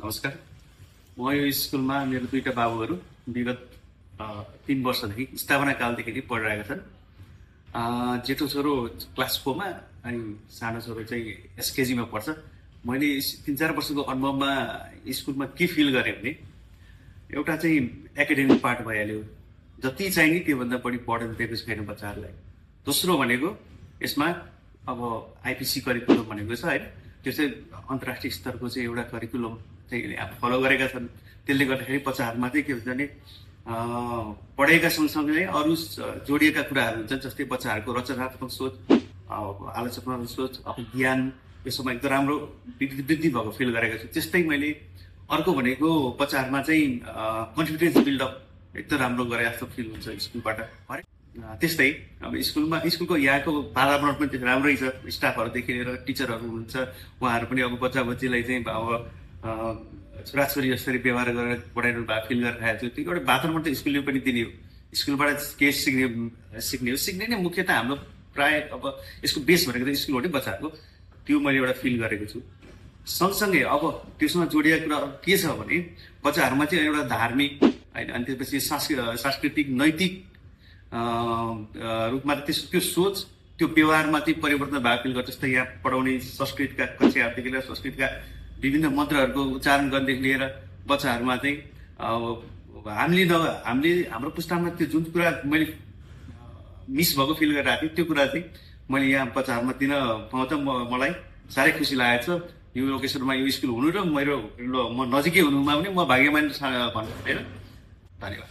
नमस्कार। म यो स्कुलमा मेरो दुईटा बाबुहरू विगत 3 वर्षदेखि स्थापना कालदेखि नै पढिरहेका छन्। जेठो छोरो क्लास 4 मा अनि सानो छोरो चाहिँ एसकेजी मा पढ्छ। मैले 3-4 वर्षको अनुभवमा स्कुलमा के फिल गरेँ भने एउटा चाहिँ एकाडेमिक पार्ट भइहाल्यो, जति चाहिने त्योभन्दा बढी पढ्न दिएको छैन बच्चाहरूलाई। दोस्रो भनेको यसमा अब आइपिसी करिकुलम भनेको छ हैन, त्यो चाहिँ अन्तर्राष्ट्रिय स्तरको चाहिँ एउटा करिकुलम चाहिँ फलो गरेका छन्। त्यसले गर्दाखेरि बच्चाहरूमा चाहिँ के हुन्छ भने पढाइका सँगसँगै अरू जोडिएका कुराहरू हुन्छन्, जस्तै बच्चाहरूको रचनात्मक सोच, आलोचनात्मक सोच, ज्ञान, यसमा एकदम राम्रो वृद्धि भएको फिल गरेको छु। त्यस्तै मैले अर्को भनेको बच्चाहरूमा चाहिँ कन्फिडेन्स बिल्डअप एकदम राम्रो गरे जस्तो फिल हुन्छ स्कुलबाट। त्यस्तै अब स्कुलको यहाँको वातावरण पनि त्यो राम्रै छ, स्टाफहरूदेखि लिएर टिचरहरू हुन्छ, उहाँहरू पनि अब बच्चा बच्चीलाई चाहिँ अब छोराछोरी जसरी व्यवहार गरेर पढाइरहनु भएको फिल गरिरहेको छु। त्यो एउटा वातावरण चाहिँ स्कुलले पनि दिने हो, स्कुलबाट के सिक्ने नै मुख्यतः हाम्रो प्राय अब यसको बेस भनेको त स्कुल हो नि बच्चाहरूको, त्यो मैले एउटा फिल गरेको छु। सँगसँगै अब त्योसँग जोडिएको कुरा के छ भने बच्चाहरूमा चाहिँ एउटा धार्मिक होइन, अनि त्यसपछि सांस्कृतिक नैतिक रूपमा त्यो सोच, त्यो व्यवहारमा चाहिँ परिवर्तन भएको फिल गर्छ। जस्तै यहाँ पढाउने संस्कृतका कक्षाहरूदेखि लिएर संस्कृतका विभिन्न मन्त्रहरूको उच्चारण गर्नेदेखि लिएर बच्चाहरूमा चाहिँ हामीले हाम्रो पुस्तामा त्यो जुन कुरा मैले मिस भएको फिल गरिरहेको थिएँ, त्यो कुरा चाहिँ मैले यहाँ बच्चाहरूमा दिन पाउँदा मलाई साह्रै खुसी लागेको छ। यो लोकेसनमा यो स्कुल हुनु र म नजिकै हुनुमा पनि म भाग्यमान भन्नु होइन। धन्यवाद।